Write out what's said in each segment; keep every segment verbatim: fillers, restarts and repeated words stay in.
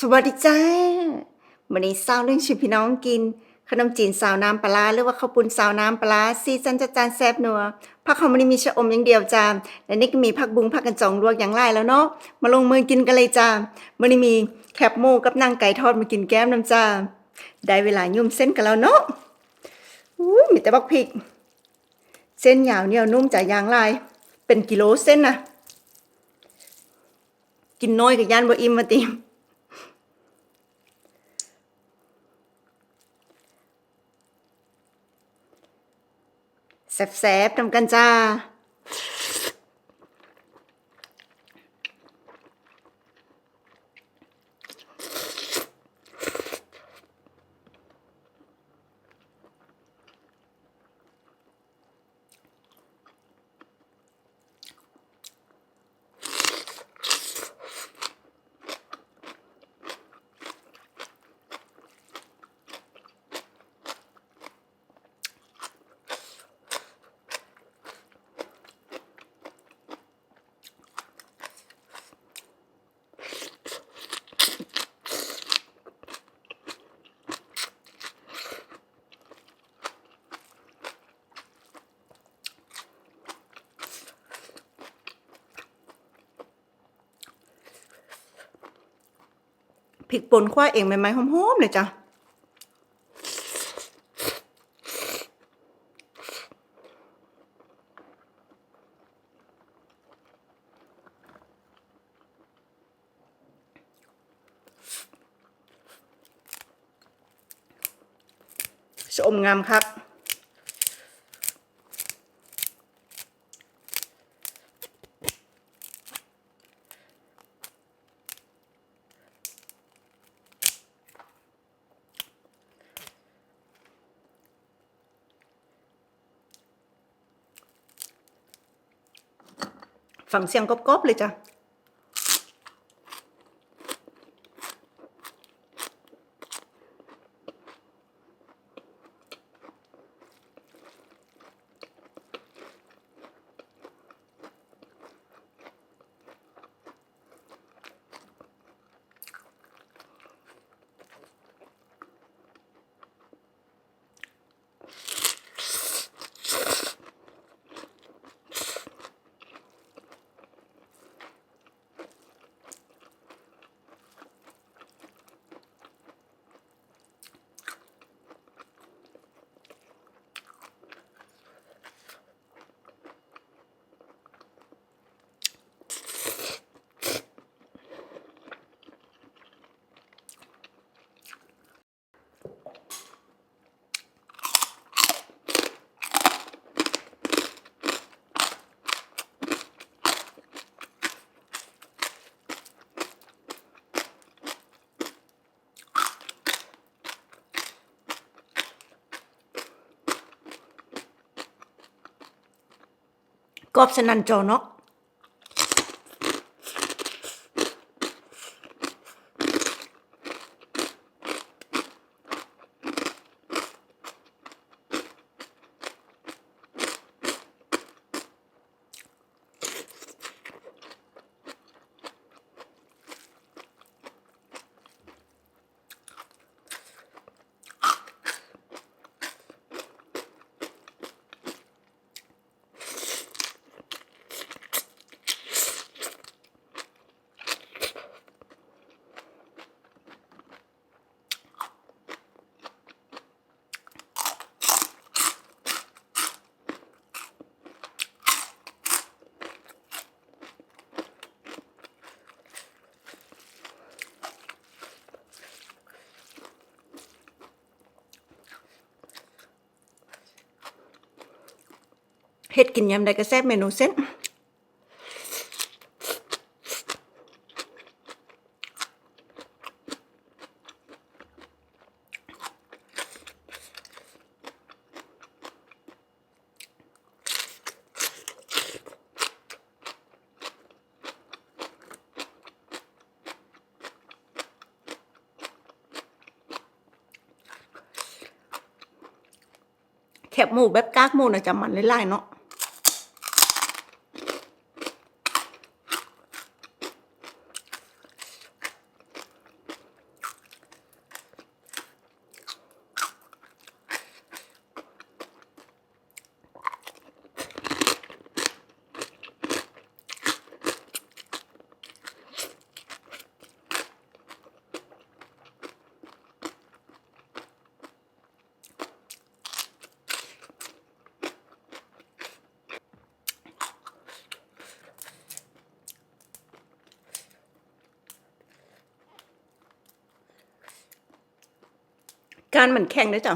สวัสดีจ้า มื้อนี้ซาวเรื่องชวนพี่น้องกิน ขนมจีนซาวน้ำปลาร้า หรือว่าข้าวปุ้นซาวน้ำปลาร้า สีสันจัดจ้านแซ่บนัว ผักของมื้อนี้มีชะอมอย่างเดียวจ้า และนี่ก็มีผักบุ้ง ผักกันจองลวกอย่างหลายแล้วเนาะ มาลงมือกินกันเลยจ้า มื้อนี้มีแคบหมูกับหนังไก่ทอดมากินแก้มนำจ้า ได้เวลาหยุ่มเส้นกันแล้วเนาะ อู้ มีแต่บักพริก เส้นยาวเหนียวนุ่มจ้า ย่างหลาย เป็นกิโลเส้นนะ กินน้อยก็ย่านบ่อิ่มว่าติ แซ่บๆนำกันจ้า พริกป่นคั่วเองใหม่ๆ หอมๆ เลยจ้ะ ชะอมงามคัก ฟังเสียงกรอบๆ เลยจ้ะ กรอบสนั่นจอเนาะ เฮ็ดกินยามใดก็แซ่บเมนูเส้น แคบหมูแบบกากหมูน่ะจะมันหลายๆ เนาะ จานมันแข็งเด้อจ้ะ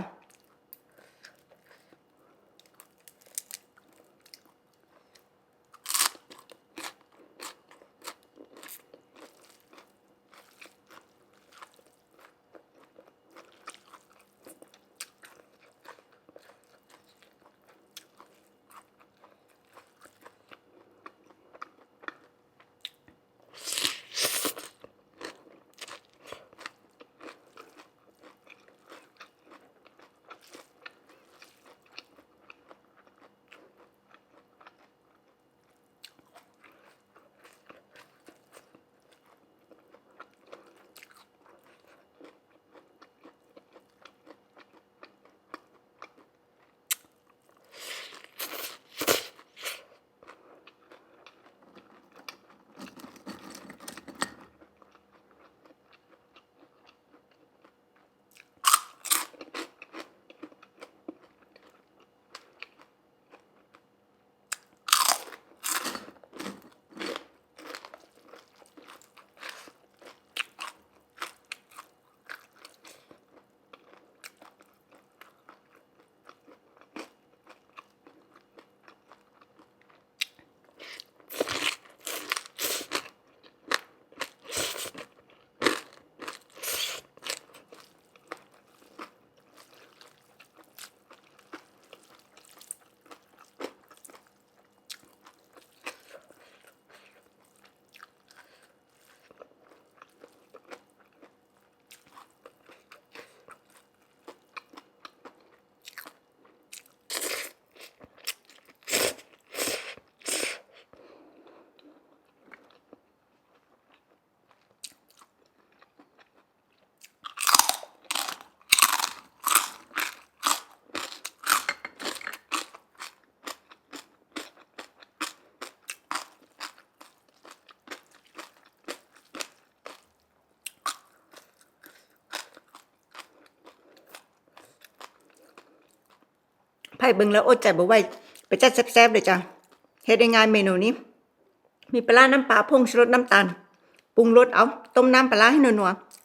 ไผเบิ่งแล้วอดใจบ่ไหว ไปจัดแซ่บๆเลยจ้ะ เฮ็ดง่ายๆเมนูนี้ มีปลาร้า น้ำปลา ผงชูรส น้ำตาล ปรุงรสเอา ต้มน้ำปลาร้าให้นัวๆ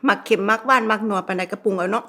มักเค็ม มักหวาน มักนัวปานใดก็ปรุงเอาเนาะ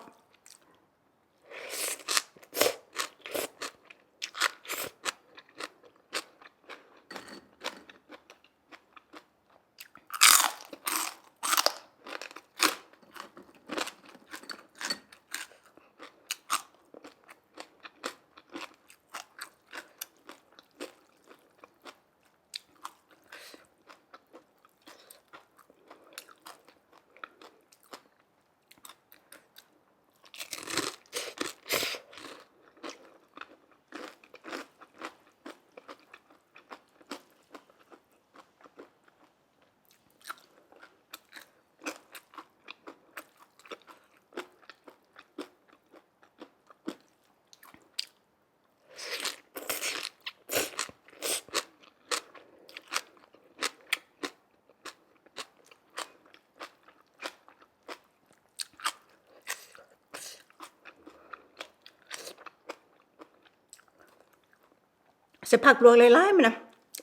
ใส่ผักลวกหลายๆ มันนะ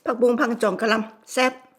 ผักบุ้ง ผักจอง กะหล่ำ แซ่บ อื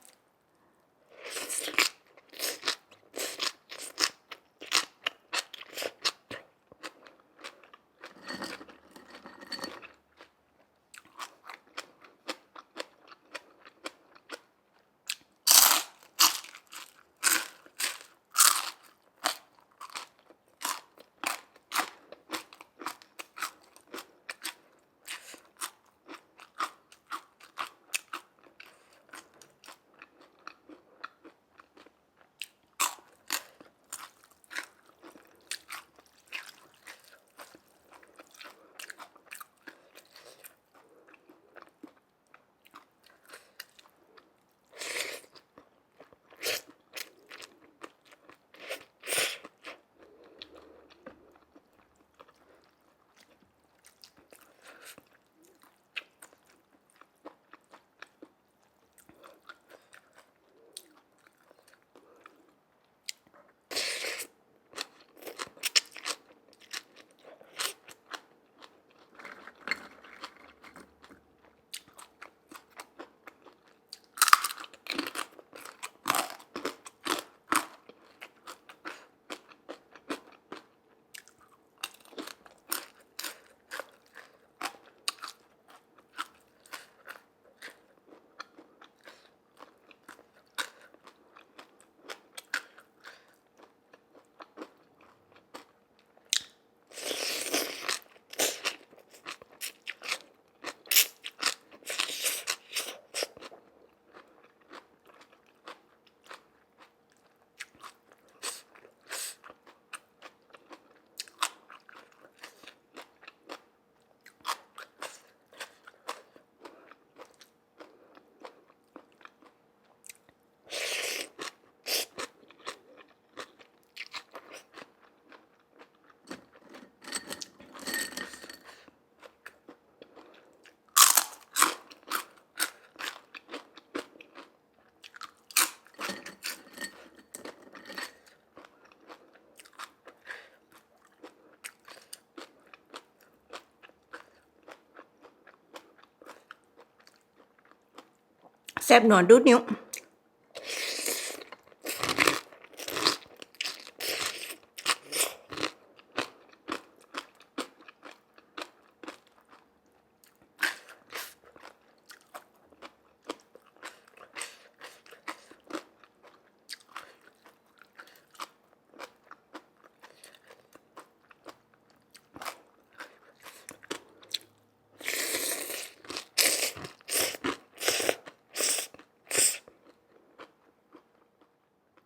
ซ่บหนอนดูดนิ้ว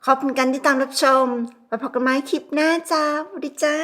ขอบคุณการติดตามรับชม ไว้พบกันใหม่คลิปหน้าจ้า สวัสดีจ้า